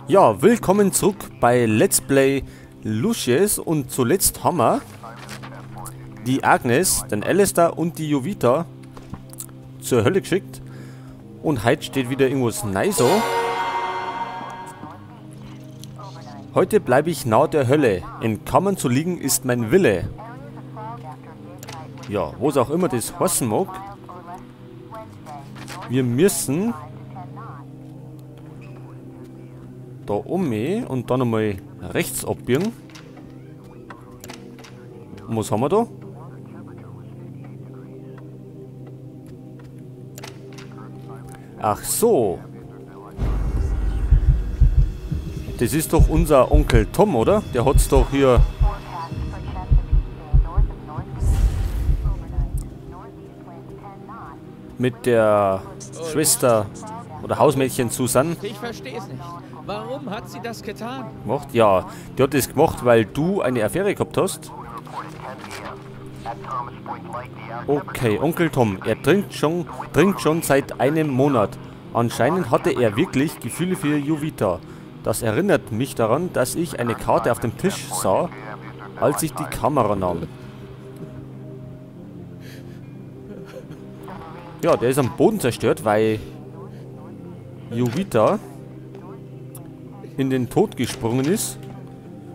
Ja, willkommen zurück bei Let's Play Lucius und zuletzt haben wir die Agnes, den Alistair und die Jovita zur Hölle geschickt. Und heute steht wieder irgendwas Nice. Heute bleibe ich nahe der Hölle. In Kammern zu liegen ist mein Wille. Ja, wo es auch immer das heißen mag. Wir müssen da um und dann einmal rechts abbiegen. Und was haben wir da? Ach so. Das ist doch unser Onkel Tom, oder? Der hat's doch hier... mit der Schwester oder Hausmädchen Susanne. Ich verstehe es nicht. Warum hat sie das getan? Gemacht? Ja, die hat das gemacht, weil du eine Affäre gehabt hast. Okay, Onkel Tom, er trinkt schon seit einem Monat. Anscheinend hatte er wirklich Gefühle für Jovita. Das erinnert mich daran, dass ich eine Karte auf dem Tisch sah, als ich die Kamera nahm. Ja, der ist am Boden zerstört, weil Jovita in den Tod gesprungen ist.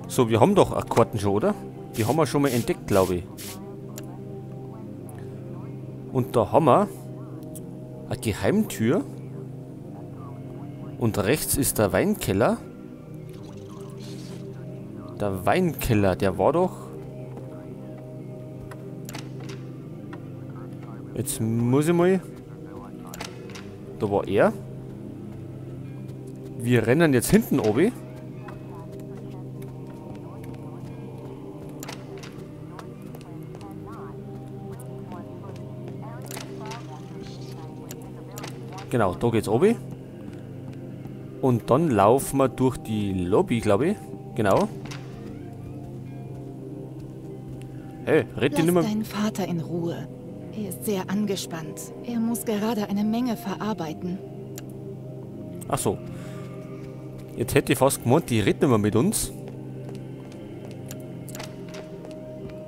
So, wir haben doch eine Karten schon, oder? Die haben wir schon mal entdeckt, glaube ich. Und da haben wir eine Geheimtür. Und rechts ist der Weinkeller. Der Weinkeller, der war doch... Jetzt muss ich mal... Da war er. Wir rennen jetzt hinten oben. Genau, da geht's oben. Und dann laufen wir durch die Lobby, glaube ich. Genau. Hey, red die nicht mehr. Lass deinen Vater in Ruhe. Er ist sehr angespannt. Er muss gerade eine Menge verarbeiten. Ach so. Jetzt hätte ich fast gemeint, die redet nicht mehr mit uns.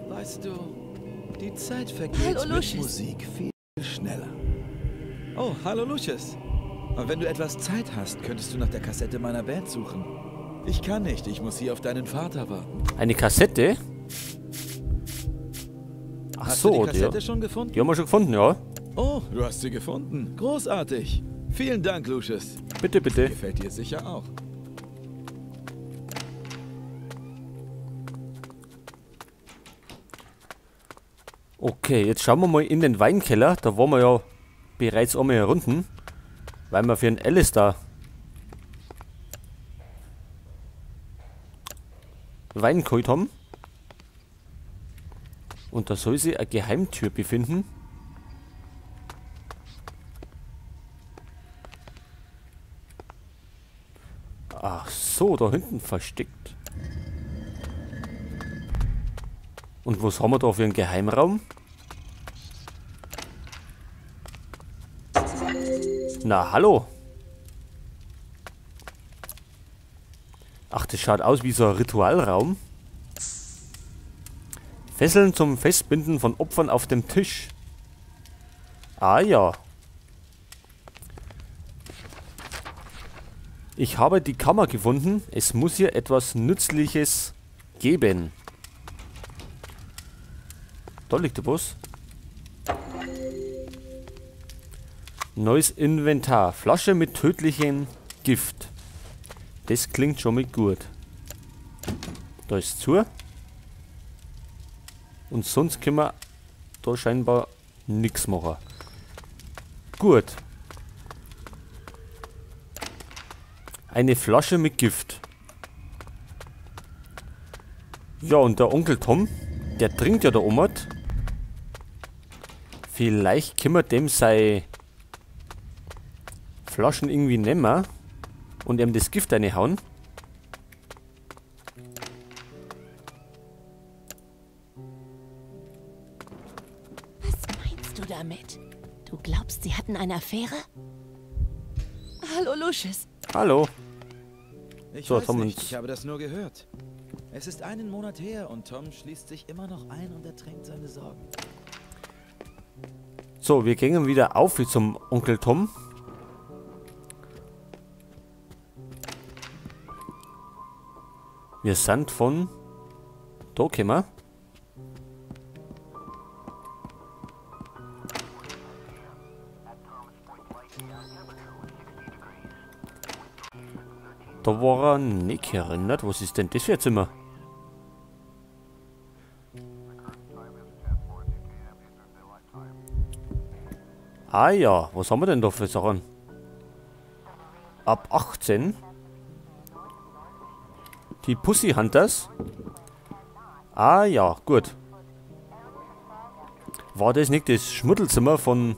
Weißt du, die Zeit vergeht Hallo, mit Lucius. Musik viel schneller. Oh, hallo Lucius. Und wenn du etwas Zeit hast, könntest du nach der Kassette meiner Band suchen. Ich kann nicht, ich muss hier auf deinen Vater warten. Eine Kassette? Ach Hast so, du die Kassette schon gefunden? Die haben wir schon gefunden, ja. Oh, du hast sie gefunden. Großartig. Vielen Dank, Lucius. Bitte, bitte. Gefällt dir sicher auch. Okay, jetzt schauen wir mal in den Weinkeller. Da waren wir ja bereits einmal herunten. Weil wir für einen Alistair Wein geholt haben. Und da soll sich eine Geheimtür befinden. Ach so, da hinten versteckt. Und was haben wir da für einen Geheimraum? Na, hallo. Ach, das schaut aus wie so ein Ritualraum. Fesseln zum Festbinden von Opfern auf dem Tisch. Ah ja. Ich habe die Kammer gefunden. Es muss hier etwas Nützliches geben. Da liegt der Bus. Neues Inventar. Flasche mit tödlichem Gift. Das klingt schon mal gut. Da ist zu. Und sonst können wir da scheinbar nichts machen. Gut. Eine Flasche mit Gift. Ja, und der Onkel Tom, der trinkt ja da oben. Vielleicht können wir dem sei Flaschen irgendwie nehmen und ihm das Gift reinhauen. Was meinst du damit? Du glaubst, sie hatten eine Affäre? Hallo, Lucius. Hallo. Ich So, weiß Tom nicht, und- ich habe das nur gehört. Es ist einen Monat her und Tom schließt sich immer noch ein und ertränkt seine Sorgen. So, wir gehen wieder auf zum Onkel Tom. Wir sind von da gekommen. Da war er nicht erinnert. Was ist denn das für ein Zimmer? Ah ja, was haben wir denn da für Sachen? Ab 18. Die Pussy Hunters. Ah ja, gut. War das nicht das Schmuddelzimmer vom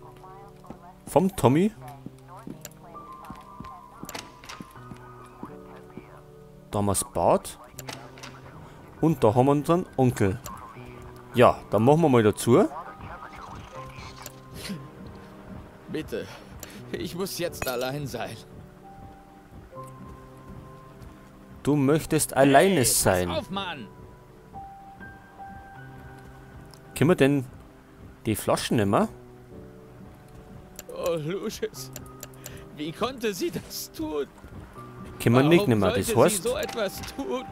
Tommy? Da haben wir das Bad. Und da haben wir unseren Onkel. Ja, dann machen wir mal dazu. Bitte, ich muss jetzt allein sein. Du möchtest alleine Hey, sein. Pass auf, Mann! Können wir denn die Flaschen nehmen? Oh, Lucius. Wie konnte sie das tun? Können wir nicht Warum nehmen. Das sollte heißt, sie so etwas tun?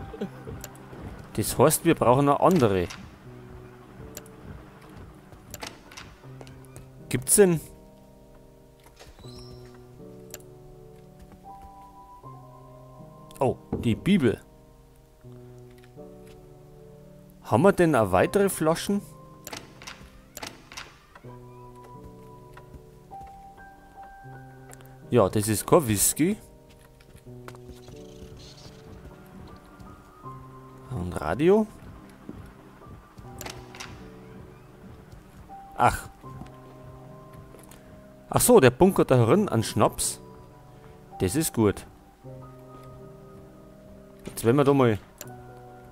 das heißt, wir brauchen eine andere. Gibt's denn? Oh, die Bibel. Haben wir denn auch weitere Flaschen? Ja, das ist kein Whisky. Ein Radio. Ach. Ach so, der bunkert da herin an Schnaps. Das ist gut. Jetzt werden wir da mal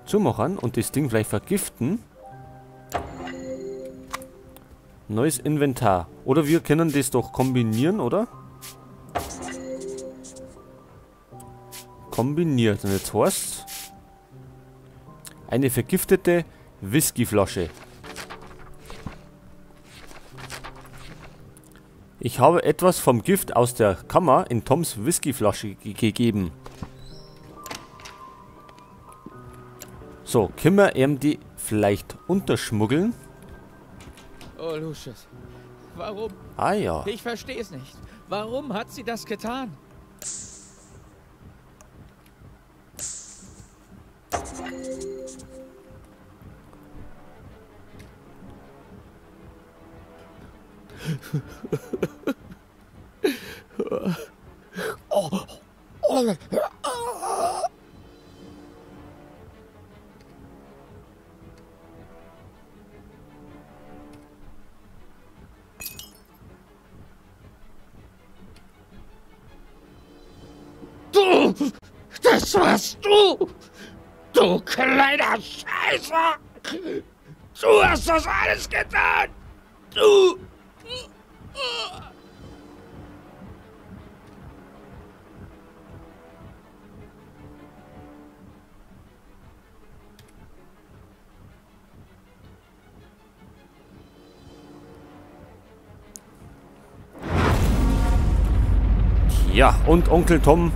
zumachen und das Ding vielleicht vergiften. Neues Inventar. Oder wir können das doch kombinieren, oder? Kombiniert. Und jetzt heißt's eine vergiftete Whiskyflasche. Ich habe etwas vom Gift aus der Kammer in Toms Whiskyflasche gegeben. So, können wir ihm die vielleicht unterschmuggeln? Oh, Lucius. Warum? Ah ja. Ich verstehe es nicht. Warum hat sie das getan? Du! Das warst du! Du kleiner Scheißer! Du hast das alles getan! Du! Ja, und Onkel Tom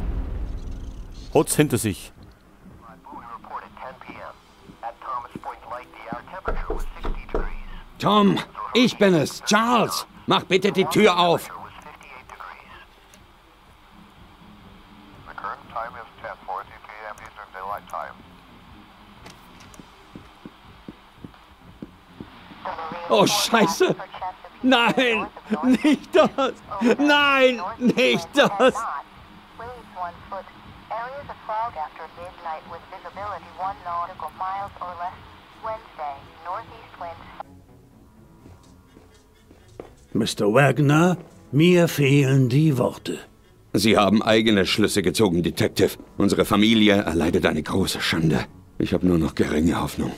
hat's hinter sich. Tom, ich bin es, Charles. Mach bitte die Tür auf. Oh, Scheiße. Nein, nicht das. Nein, nicht das. Mr. Wagner, mir fehlen die Worte. Sie haben eigene Schlüsse gezogen, Detective. Unsere Familie erleidet eine große Schande. Ich habe nur noch geringe Hoffnung.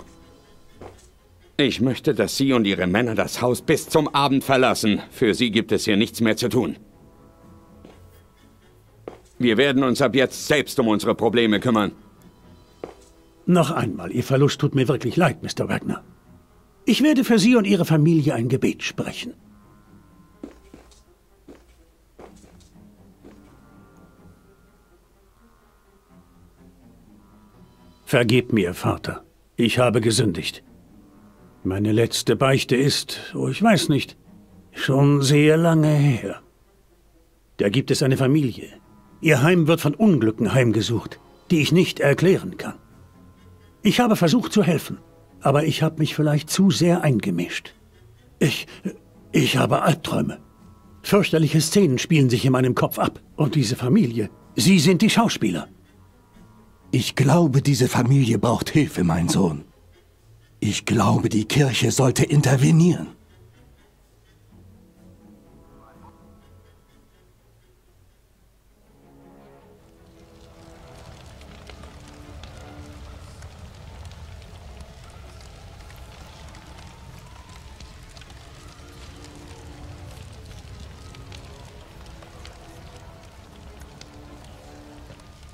Ich möchte, dass Sie und Ihre Männer das Haus bis zum Abend verlassen. Für Sie gibt es hier nichts mehr zu tun. Wir werden uns ab jetzt selbst um unsere Probleme kümmern. Noch einmal, Ihr Verlust tut mir wirklich leid, Mr. Wagner. Ich werde für Sie und Ihre Familie ein Gebet sprechen. Vergib mir, Vater. Ich habe gesündigt. Meine letzte Beichte ist, oh, ich weiß nicht, schon sehr lange her. Da gibt es eine Familie. Ihr Heim wird von Unglücken heimgesucht, die ich nicht erklären kann. Ich habe versucht zu helfen, aber ich habe mich vielleicht zu sehr eingemischt. Ich habe Albträume. Fürchterliche Szenen spielen sich in meinem Kopf ab. Und diese Familie, sie sind die Schauspieler. Ich glaube, diese Familie braucht Hilfe, mein Sohn. Ich glaube, die Kirche sollte intervenieren.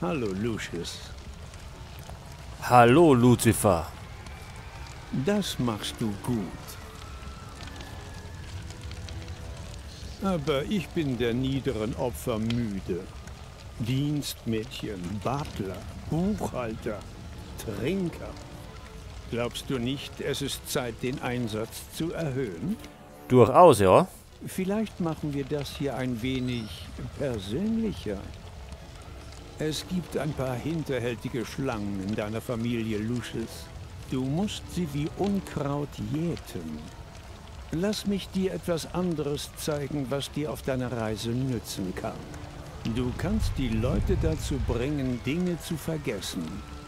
Hallo, Lucius. Hallo, Lucifer. Das machst du gut. Aber ich bin der niederen Opfer müde. Dienstmädchen, Butler, Buchhalter, Trinker. Glaubst du nicht, es ist Zeit, den Einsatz zu erhöhen? Durchaus, ja. Vielleicht machen wir das hier ein wenig persönlicher. Es gibt ein paar hinterhältige Schlangen in deiner Familie, Lucius. Du musst sie wie Unkraut jäten. Lass mich dir etwas anderes zeigen, was dir auf deiner Reise nützen kann. Du kannst die Leute dazu bringen, Dinge zu vergessen.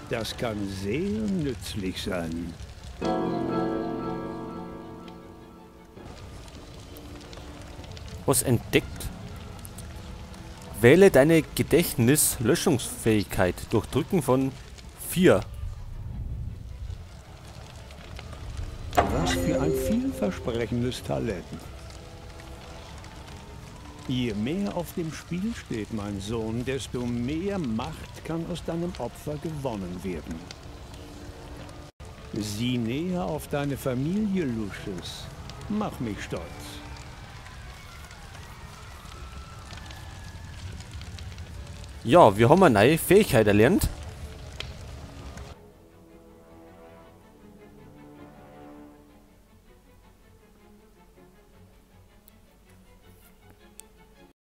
Das kann sehr nützlich sein. Was entdeckt? Wähle deine Gedächtnislöschungsfähigkeit durch Drücken von 4. Was für ein vielversprechendes Talent. Je mehr auf dem Spiel steht, mein Sohn, desto mehr Macht kann aus deinem Opfer gewonnen werden. Sieh näher auf deine Familie, Lucius. Mach mich stolz. Ja, wir haben eine neue Fähigkeit erlernt.